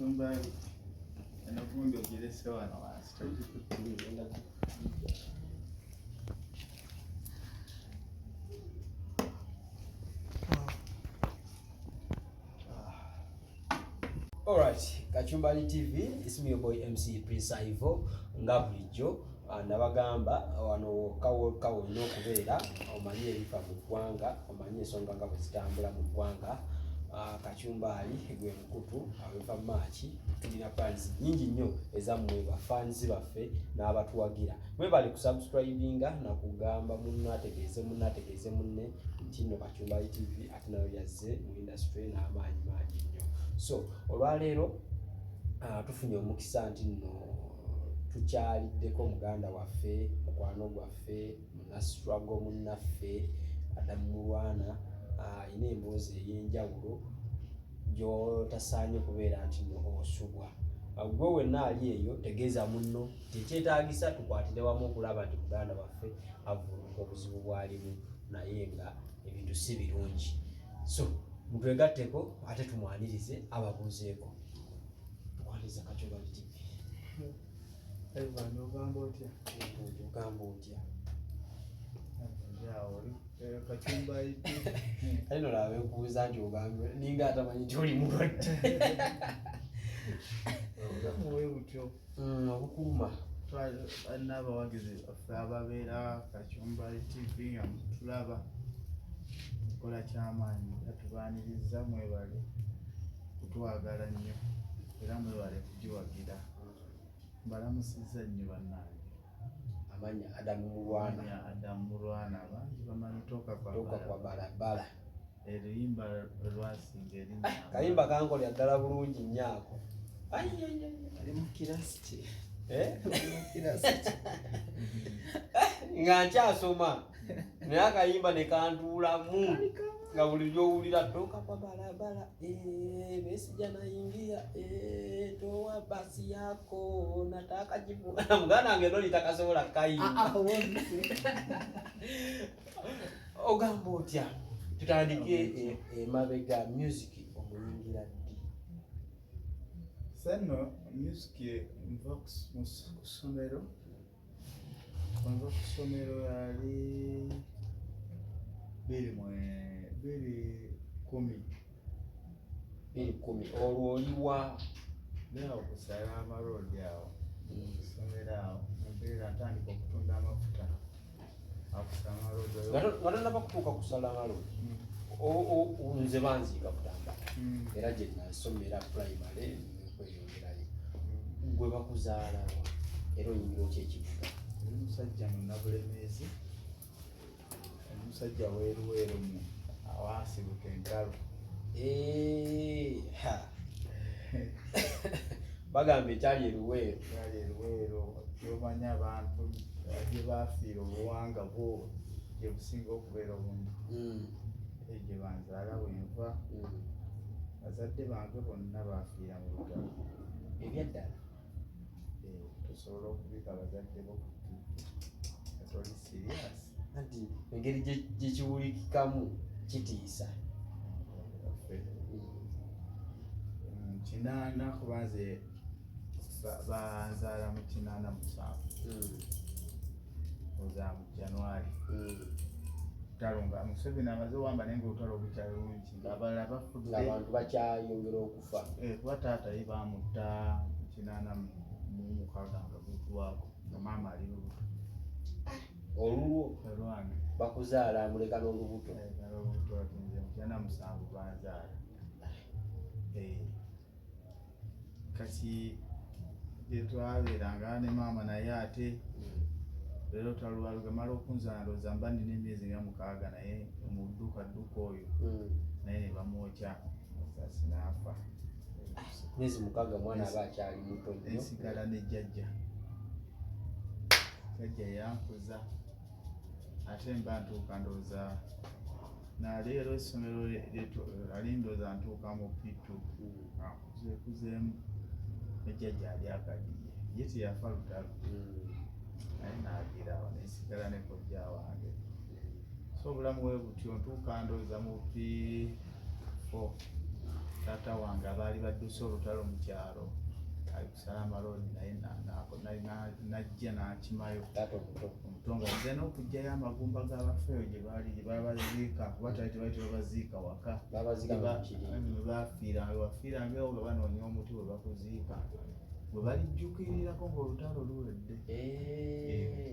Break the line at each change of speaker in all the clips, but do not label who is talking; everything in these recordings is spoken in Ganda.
Kachumbari eno gundi ogirese wano wansi togikutte.
Alright, Kachumbali TV, it's me your boy MC Prince Ivo nga bulijjo nabagamba wano wokka wokka olina okubeera omanye ebifa mu ggwanga, omanye ensonga nga bwe zitambula mu ggwanga. Kachumbali gwe mukutu aweva maaki, tulina plans nyingi nnyo ezammwe bafans baffe n'abatuwagira. Mwebale kusubscribinga nakugamba munno ategeeze munno ategeeze munne nti nno Kachumbali TV ate nayo yazze mu industry n'amaanyi mangi nnyo. So olwaleero tufunye omukisa nti nno tukyaliddeko muganda waffe, mukwano gwaffe, munastruggle munnaffe Adam Mulwana, alina emboozi ey'enjawulo gy'otasaanye kubeera nti nno osubwa. Gwe wenna ali eyo tegeeza munno tekyetaagisa tukwatire wamu okulaba nti muganda waffe avvuunuka obuzibu bw'alimu naye nga ebintu si birungi. So mutwegatteko ate tumwanirize ababuuzeeko. Tukwaniriza Kachumbali TV.
Ivan, ogamba otya?
Ogamba otya?
Awo oli Kachumbali TV.
Kale no laba nkubuuza nti ogamba ninga atamanyi nti oli mulwadde.
Obulamu bwe butyo.
Obukuuma.
Balina abawagizi baffe ababeera Kachumbali TV nga mutulaba kola kyamaanyi era tubaaniriza, mwebale kutwagala nnyo era mwebale kugiwagira. Mbalamusizza nnyo bannange.
Amanya Adam Mulwana.
Amanya Adam Mulwana, bangi bamanyi toka kwa
Toka kwa barabara.
Oluyimba lwasinga erinnya.
Kayimba kankolera ddala bulungi nnyo ako.
Ali mu kirasi ki?
Eh?
Ali mu kirasi ki?
Nga nkyasoma naye akayimba ne kantuulamu nga buli ly'owulira toka kwa barabara, Besigye anaingia, toa basi yako nataka jibu. Muganda wange loli takasobola kayimba. Ogamba otya? Tutandike emabega, music omuyingira ddi?
Senno music nva ku ssomero, nva ku ssomero yali 2010.
2010, olwo oliwa?
Awo ku Salama Road awo ku ssomero awo mbeera, ntandika okutunda amafuta awo ku Salama Road.
Nga tonnaba kutuuka ku Salama Road, nze banziika Butambala era gye nasomera primary okweyongerayo. Gwe bakuzaalawa era oyingira otya ekibuga?
Oli musajja munnabulemeezi, omusajja weeruweeru mu awaasibuka entalo.
Ha. Bagamba ekyali eruweero.
Ekyali eruweero gyomanyi abantu gye baafiira obuwanga bwo gye businga okubeera obungi. Gye banzaala bwenva, bazadde bange bonna baafiira mu lutalo.
Ebyaddala?
Tosobola okubika abazadde bo ku TV nga toli serious.
Anti engeri gye kiwulikikamu kitiisa.
Ffe 80, kuba nze banzaala mu 87 oza mu January. Lutalo nga Museveni amaze owamba naye nga olutalo lukyali lungi ng'abalala bafudde,
ng'abantu bakyayongera okufa.
Kuba taata ye baamutta mu 86 nga guggwako nga maama ali lubuto.
Olulwo?
Olwange.
Bakuzaala muleka n'olubuto?
N'olubuto, ati nze mu 87 banzaala. Kati gye twabeeranga ne maama naye ate leero talwaluga mala okunzaala, ndowooza mba nina emyezi nga 6 naye omudduka dduka oyo naye ne bamwokya masasi n'afa.
Myezi 6 mwana aba akyali muto nnyo.
Nsigala ne jjajja, jjajja yankuza ate mba ntuuka ndowooza naleero essomero ali ndowooza ntuuka mu P2 nga nkuzeekuzeemu ne jjajja ali akaddiye, ye teyafa lutalo naye naagira awo nensigala ne kojja wange. So obulamu bwe butyo, ntuuka ndowooza mu P4 Taata wange abaali badduse olutalo mu kyalo ali ku Salama Road, naye najja n'akimayo.
Taata omuto?
Omuto, nga azze n'okuggyayo amagumba g'abafeeyo gye baali gye babaziika, kuba tali tebaali tebabaziika waka.
Babaziika mu kirindi.
Bafiiranga, wafiirangawo nga banoonya omuti we bakuziika, bwe balijjukirirako ng'olutalo luwedde.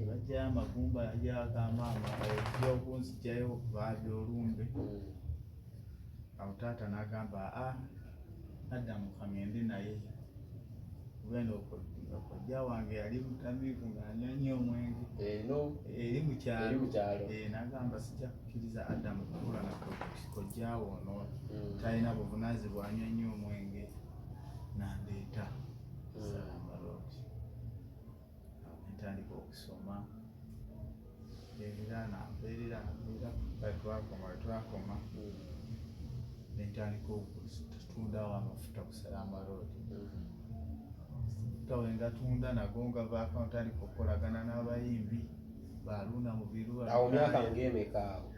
Bajjayo amagumba, yagamba maama ojja okunzigyayo baabya olumbe. Awo taata n'agamba, aa, addamu kaŋŋende naye, kuba eno kojja wange yali mutamiivu ng'anywa nnyo omwenge.
Eno?
Eri mu kyalo.
Eri mu kyalo.
N'agamba, sijja kukkiriza Adamu kutuula na kojjaawo ono, talina buvunaanyizibwa, anywa nnyo omwenge. Nandeeta Salama Road. Awo nentandika okusoma era nambeerera nambeera twakoma, nentandika okutundawo amafuta ku Salama Road. Amafuta we ngatunda nago ngavaako, ntandika okukolagana n'abayimbi baluuna mu biru.
Awo myaka ng'emeka awo?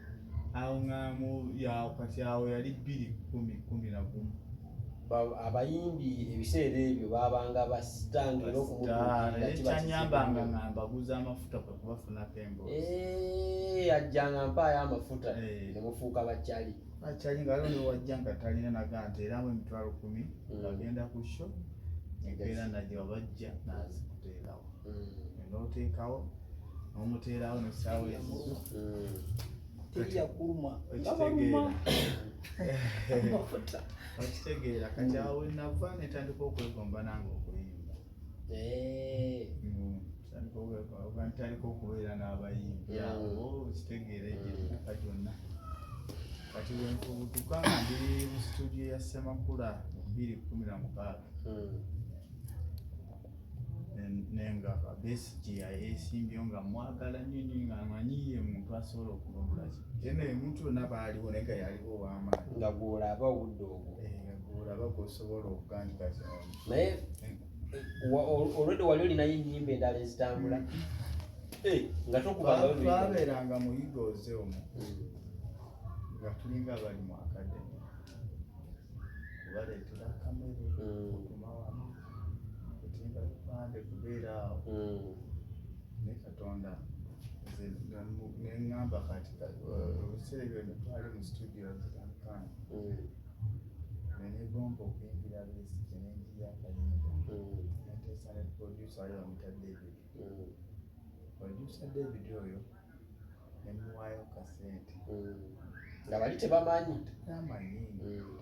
Awo nga mu yawo kati awo yali 2011.
Abayimbi ebiseera ebyo babanga basita nga era okumutuukirira kiba
Ekyanyambanga
kizibu nnyo.
nga mbaguza amafuta kwe kubafunako emboozi.
Ajjanga mpaayo amafuta. Ne mufuuka bakyali.
Akyali nga waliwo newajja nga talina, naga nti eramu 100,000, agenda ku show empeera najja wabajja nazikuteerawo, n'oteekawo n'omuteerawo nesaawa ezizo.
Teri yakuluma?
Okitegeera?
Amafuta.
Okitegeera? Kati awo wenava netandika okwegomba nange okuyimba. Ntandika okubeera n'abayimbi awo, kitegeera, egyo emyaka gyonna. Kati wenfubutuka nga ndi mu studio ya Semakula mu 2016, nenga Besigye yeesimbyewo, nga mwagala nnyo nnyo, nga manyi ye muntu asobola okununula ki eno omuntu yonna baaliwo, naye nga yaliwo ow'amaanyi.
Nga gw'olaba obudde obwo.
Nga gw'olaba gw'osobola okuga nti kati ono.
Naye olwedde wali olinayo ennyimba endala ezitambula? Nga tokubangayo luyimba?
Twabeeranga mu Eagles omwo, nga tulinga abali mu academy, kubaleetera kamere, kutuma wano, kutimba bipande, kubeera awo. Naye Katonda nze neŋŋamba kati ebiseera ebyo twali mu studio zitankani, nenegomba okuyimbira Besigye, nenjiya akayimba, nenteesa ne producer wali bamuyita David. Producer David oyo nemuwaayo kasente.
Nga bali tebamanyi.
Tamanyi.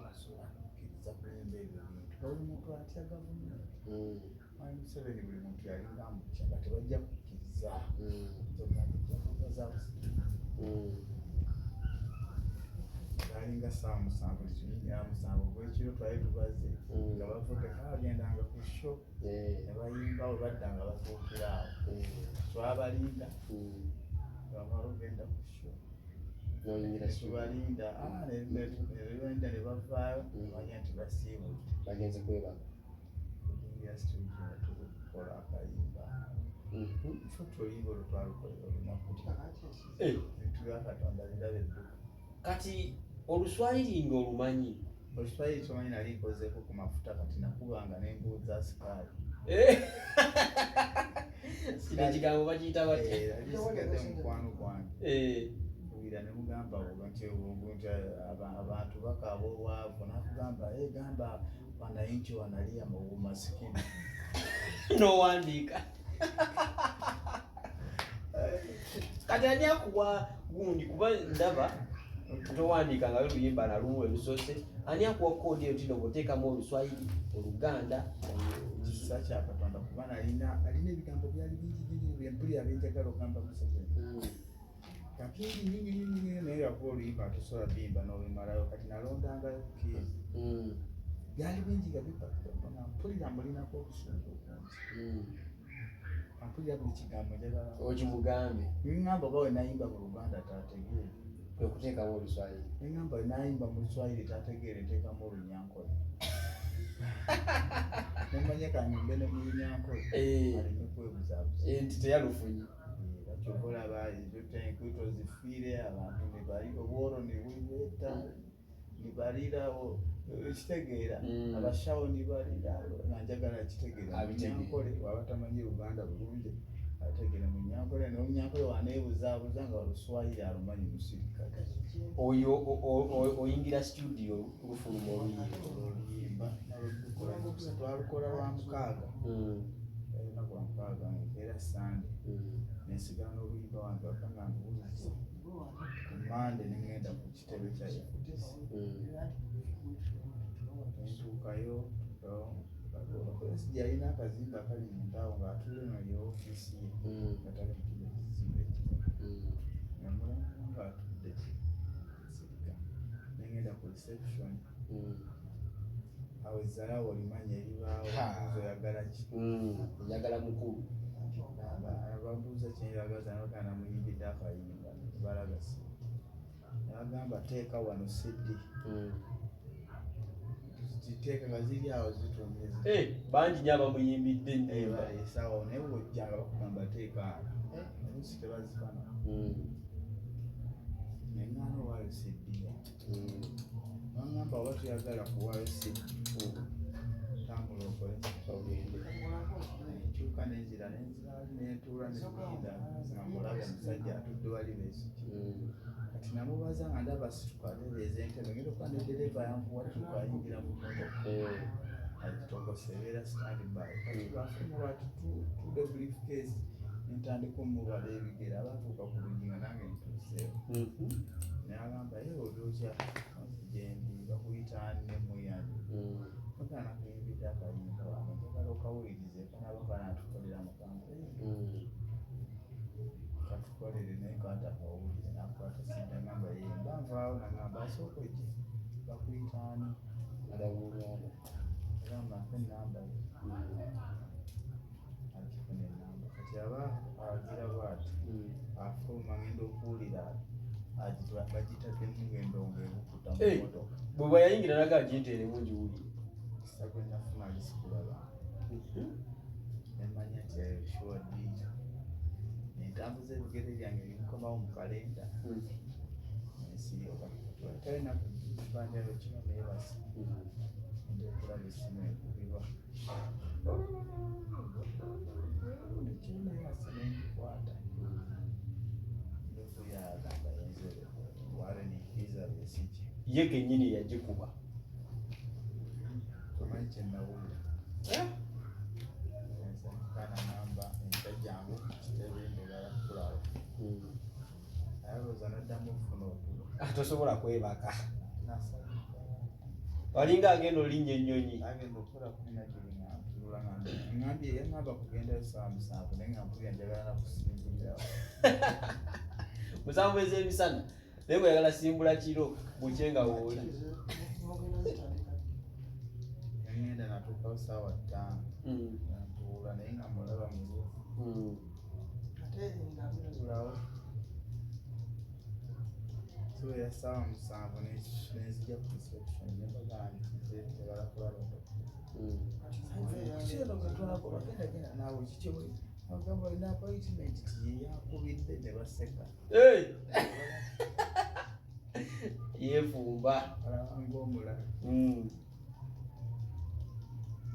Tasobola kukkiriza kuyimba ebyo bintu, buli muntu atya gavumenti. Mwami Museveni buli muntu yalinga amutya nga tebajja kukkiriza. Zalinga 7:00 titunyinya 7 ogwekiro, twali tubaze nga bavudde kabagendanga ku show ne bayimba, we badda nga batuukira awo. Twabalinda, bamala ogenda ku show.
Noyingira studio.
Tubalinda, nebalinda ne bavaayo, nemanya nti basiibudde.
Bagenze kwebaka.
Kuyingira studio ne tukola akayimba. Nfute oluyimba olwo twalukolera olunaku. Ebintu bya Katonda biraba edduka.
Kati oluswayiri nga olumanyi?
Oluswayiri tomanyi, nali nkozeeko ku mafuta, kati nakubanga nembuuza sikaali.
Kino ekigambo bakiyita batya?
Nali nsigadde mukwano gwange wira ne mugamba nti nti abantu bakaaba obwavu, nakugamba, "Eh, gamba wananchi wanalia umasikini."
Nowandiika. Kati ani akuwa gundi? Kuba ndaba towandiika nga luyimba nalumu lwe lusoose. Ani akuwa koodi eyo tino bwoteekamu oluswayiri, oluganda?
Kisa kya Katonda, kuba nalina ebigambo byali bingi bingi byempulira byenjagala okugamba Museveni, nga bingi bingi bingi bingi, naye nga kuba oluyimba tosobola bimba n'obimalayo. Kati nalondangayo keezi. Byali bingi nga bipa, nga mpulira mulinako obusungu bungi, nga mpulira buli kigambo njagala
okimugambe.
Ŋŋamba oba we nayimba mu Luganda tategeere.
Kwe kuteekamu oluswayiri.
Neŋŋamba we nayimba mu Luswayiri tategeere, nteekamu Olunyankole, nemanya kanyimbe ne mu Lunyankole aleme kwebuzaabuza.
Nti teyalufunye.
Kyova olaba ezo enkuto zifiire abantu ne bali obworo ne bubeeta ne Balirawo kitegeera. Abashawo ni balira nga njagala kitegeera.
Abitegeera.
Munyankole waba tamanyi Luganda bulungi ategeera Munyankole, naye Omunyankole waneebuzaabuza nga Oluswayiri alumanyi musirikale.
Oyo oyingira studio lufuluma oluyimba.
Oluyimba nalulukola, twalukola lwa mukaaga. Olunaku lwa mukaaga era Sande nensigala n'oluyimba wange waka nga nduwuliriza. Ku Mande nengenda ku kitebe kya FDC. Nentuukayo, Besigye yalina akazimbe akali munda awo ng'atudde eno ye ofiisi ye nga tali mu kino ekizimbe ekikulu. Nga mulaba ng'atudde sirika. Nengenda ku reception. Awo ezzalawo olimanya ebibaawo, obuuza oyagala ki?
Njagala mukulu.
Ababuuza kyenjagaza nabagamba namuyimbidde akayimba balaga si. Nabagamba teeka wano CD. Ziteeka nga ziri awo zitumye.
Bangi nnyo abamuyimbidde ennyimba.
Esaawa naye wojja nga bakugamba teeka awo. Oluusi tebazifana. Neŋŋaana owaayo CD yange. Bangamba oba toyagala kuwaayo CD. Tambula okole.
Ogende.
Nkyuka nenzira nenzira nentuula nenninda nga mulaba omusajja atudde wali Besigye. Kati namubaza nga ndaba situka atereeza entebe ngenda okuba ne ddereeva yankuwa tuuka ayingira mu mmotoka. Agitokose ebeera stand by. Kati lwafuna lwati tudde briefcase nentandika omubala ebigere abatuuka ku luggi nga nange ntuuseewo. N'agamba ye oli otya gyendi bakuyita ani ne mweyanjula. Bagamba nakuyimbidde akayimba wano njagala okawulirize kanaaba kanaatukolera mu kampeyini. Katukolere naye kwata akawulire n'akwata CD agamba ye mba nvaawo nagamba asooka ojje bakuyita ani. Agamba mpa ennamba ye. Agifuna ennamba kati aba agira bw'ati afuluma ngenda okuwulira bagitaddemu ng'endongo ebukuta mu mmotoka.
Bwe bweyayingira naga aginteeremu ngiwulire.
Kisa gwe nafuna alisikulaba. Nemanya nti eyo sure deal. Nentambuza ebigere byange ne nkomawo mu kalenda. Nensiryoka. Talina kubanjayo kino neebase. Ngenda okulaba essimu ekubibwa. Nekiro neebase nengikwata. Ndokuya agamba yenze Warren Kizza Besigye.
Ye kennyini yagikuba.
Tomanyi kye nawulira. Kana namba enkya jangu ku kitebe njagala kukulaba. Naye olowooza n'oddamu okufuna otulo.
Tosobola kwebaka.
Nasanyuka.
Walinga agenda olinnya ennyonyi.
Agenda okukola 12 nga ntunula nga ngambye yaŋŋamba kugendayo ssaawa 7 naye nga mpulira njagala na kusimbulirawo.
7 ez'emisana naye bw'oyagala simbula kiro bukye nga wooli.
Ngenda natuukawo ssaawa 5. Nga ntuula naye nga mulaba mulufu. Ntuulawo. Ziwera ssaawa 7 nenzija ku reception ne mbagamba nti nze njagala kulaba doctor. Kiseera nga twakola genda genda naawe kiki agamba olina appointment ti ye yakubidde ne baseka.
Yeefumba.
Alaba ng'omulala.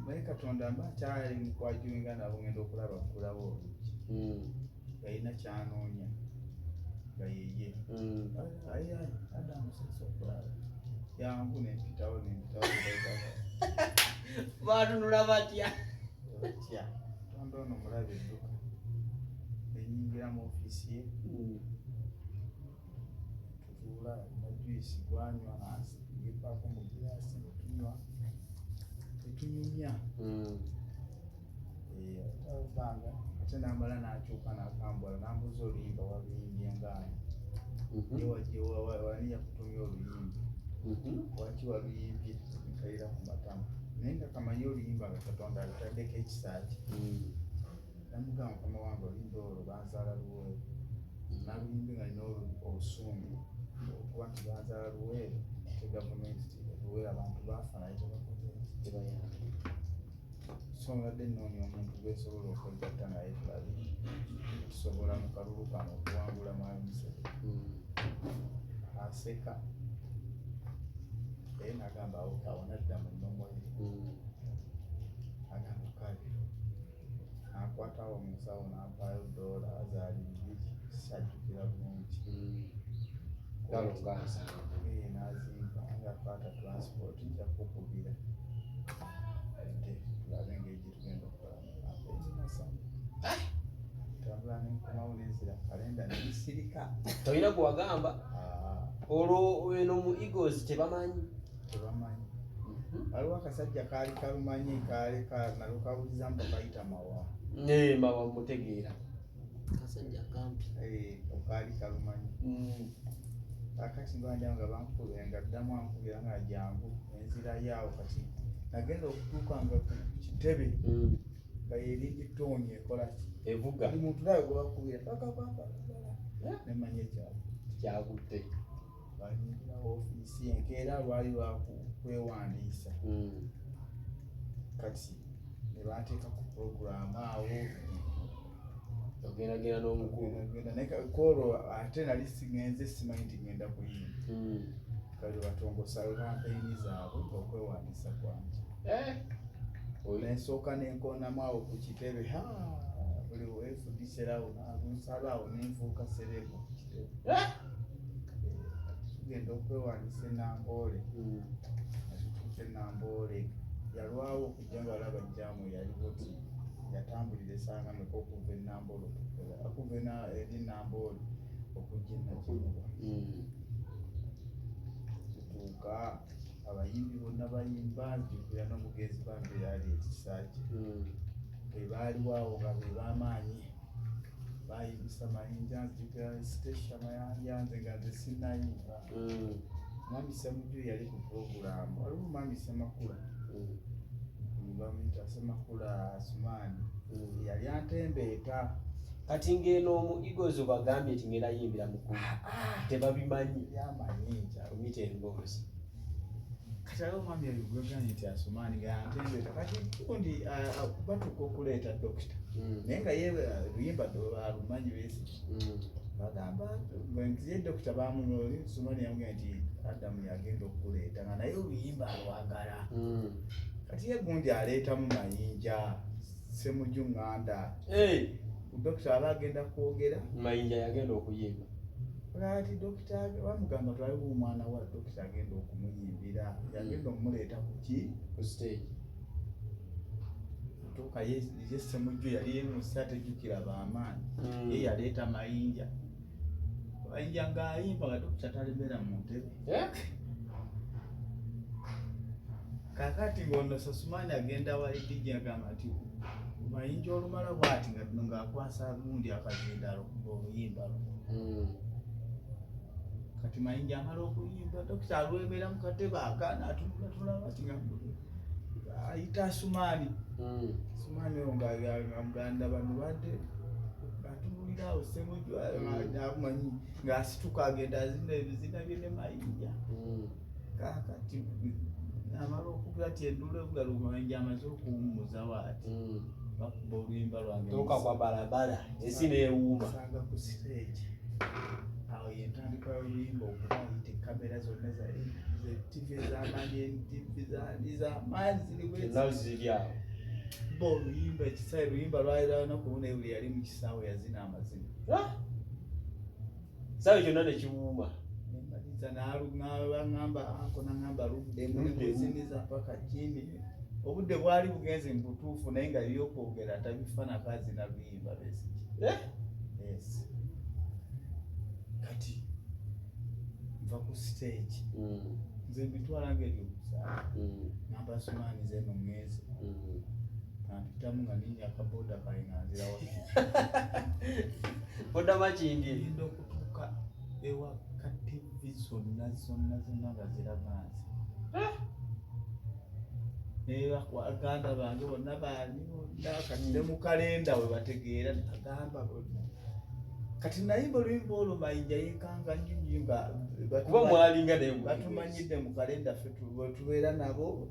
Naye Katonda mba nkyali mu kwajuinga nabo ngenda okulaba ggulawo oluggi. Yalina ky'anoonya nga yeye. Ayi ayi Adamu sasa okulaba. Yangu ne mpitawo ne mpitawo ne mpitawo.
Baatunula batya?
Batya. Katonda ono mulabe edduka. Ne nnyingira mu ofiisi ye. Tutuula na juice gwanywa ngepaako mu giraasi ne tunywa. Ne tunyumya. Ebbanga ate n'amala n'akyuka n'akambwala n'ambuuza oluyimba waluyimbye ng'ani. Ye wani yakutumye oluyimba. Lwaki waluyimbye? Nkalira ku matama. Naye nga kamanyi oluyimba nga Katonda alutaddeko ekisa kye. Namugamba mukama wange oluyimba olwo banzaala Luweero. Naluyimbye nga nina obusungu okuba nti banzaala Luweero ate gavumenti Luweero abantu baafa naye tebakoze ki. So mbadde nnoonya omuntu gwe nsobola okwegatta naye tulabe tusobola mu kalulu kano okuwangula Mwami Museveni. Aseka. Naye nagamba awo awo nadda mu nnomo ye. Agamba kale nakwatawo omusawo nampaayo doola zaali 2, sajjukira bulungi.
Galo nga 70.
Eh, nazimpa nga kwata transport, nja kukubira ate tulabe engeri gyetugenda okukolamu kampeyini. Nasaba tambula nenkomawo nenzira kalenda nensirika.
Tolina gwe wagamba?
Ah.
Olwo eno mu Eagles tebamanyi?
Tebamanyi. Waliwo akasajja kaali kalumanyi, kaali nalukawuliza mbu kayita Mawa.
Ne Mawa mutegeera.
Kasajja kampi.
Eh, kaali kalumanyi. Kakati mbanja nga bankubira, nga ddamu ankubira nga jangu enzira yaawo. Kati nagenda okutuuka nga ku kitebe nga yeringi tooni ekola ki?
Evuga.
Buli muntu nawe gwebakubira pakapapa nemanya ekyalo
Kyakutte.
Bayingira ofiisi enkeera, lwali lwakwewandiisa. Kati ne banteeka ku puroguramu awo.
Ogendagenda n'omukulu.
Genda naye kwolwo ate nali siŋŋenze, simanyi nti ŋŋenda kuyimba. Kale batongosa kampeyini zaabwe okwewandiisa kwange.
Eh?
Nensooka nenkonamu awo ku kitebe. Ha, buli wefudiserawo nalunsala awo nenfuuka celeb ku kitebe.
Eh?
Tugenda okwewandiisa enamboole. Natutuuka enamboole, yalwawo okujja nga alaba jjaamu yaliwo ti yatambulira esanga meka okuva enamboole okuva eri enamboole okujja enakimuba. Tutuuka, abayimbi bonna bayimba. Nzijukira n'omugenzi bambi yali ekisaaki. Be baaliwo awo nga be b'amaanyi bayimbisa Mayinja, nzijukira Stecia Mayanja. Nze nga nze sinnayimba. Mwami Semujju yali ku puroguramu. Waliwo mwami Semakula, bamuyita Semakula Asumaani, yali antembeeta.
Kati ng'eno mu Eagles obagambye nti ngenda yimbira mukulu, tebabimanyi?
Yamayinja.
Omuyita emboozi.
Kati aliwo omwami oyo gwegambye nti Asumaani nga yantembeeta. Kati gundi batuuka okuleeta dokita, naye nga ye luyimba alumanyi Besigye. Bagamba nziye dokita bamunoli Sumani yamugamba nti Adamu yagenda okukuleeta, nga naye oluyimba alwagala. Kati ye gundi aleetamu Mayinja, Semuju Ŋŋanda. Dokita aba agenda kwogera.
Mayinja yagenda okuyimba.
Ati dokita bamugamba twaliwo omwana wa dokita agenda okumuyimbira, yagenda okumuleeta kuki?
Ku stage.
Tuuka ye Semujju yali yemusa tejjukira bamaanyi. Ye yaleeta Mayinja. Mayinja ng'ayimba nga dokita talemera mu ntebe.
Eh?
Kakati ng'ono Sasumani agenda wali DJ, agamba nti Mayinja olumala bwati nga ng'akwasa gundi akazindaalo okuva oluyimba lwo. Kati Mayinja amala okuyimba, dokita alwemera mu katebe akaana atunula tulaba ti nga ayita Asumaani. Asumaani oyo nga muganda bano badde atunulira awo Semujju amanyi ng'asituka agenda azina ebizina bye ne Mayinja. Kakati amala okuga ti enduulu evuga, Mayinja amaze okuwummuzawo ati bakuba oluyimba lwange.
Toka kwa barabara, ensi neewuuma.
Sanga ku stage awo yentandika y'oluyimba okuba ayita kamera zonna za TV ez'amaanyi, NTV z'amaanyi ziri bwe
Zonna ziri awo.
Bo oluyimba ekisaawe, oluyimba lwali lwanaku naye buli yali mu kisaawe yazina amazina.
Ah! Kisaawe kyonna ne kiwuuma.
Nemaliza naŋamba anko naŋamba luddemu.
Luddemu.
Nemuziniza paka chini. Obudde bwali bugenze mu butuufu, naye nga byokwogera tabifanako, azina luyimba Besigye.
Eh?
Yes, kati nva ku stage. Nze mbitwala ngaeryokusaala. Namba Sumaani zeno ŋŋenze. Nampitamu nga ninnya akaboda kange nga nzira waka.
Boda Makindye.
Ngenda okutuuka ewaka, TV zonna zonna zonna nga ziraga nze. Nebaganda bange bonna baani bonna kati ne mu kalenda we bategeera agamba bonna. Kati nayimba oluyimba olwo, Mayinja yekanga nnyo nnyo nga
Kuba mwalinga naye mu
batumanyidde mu kalenda ffe tubeera nabo.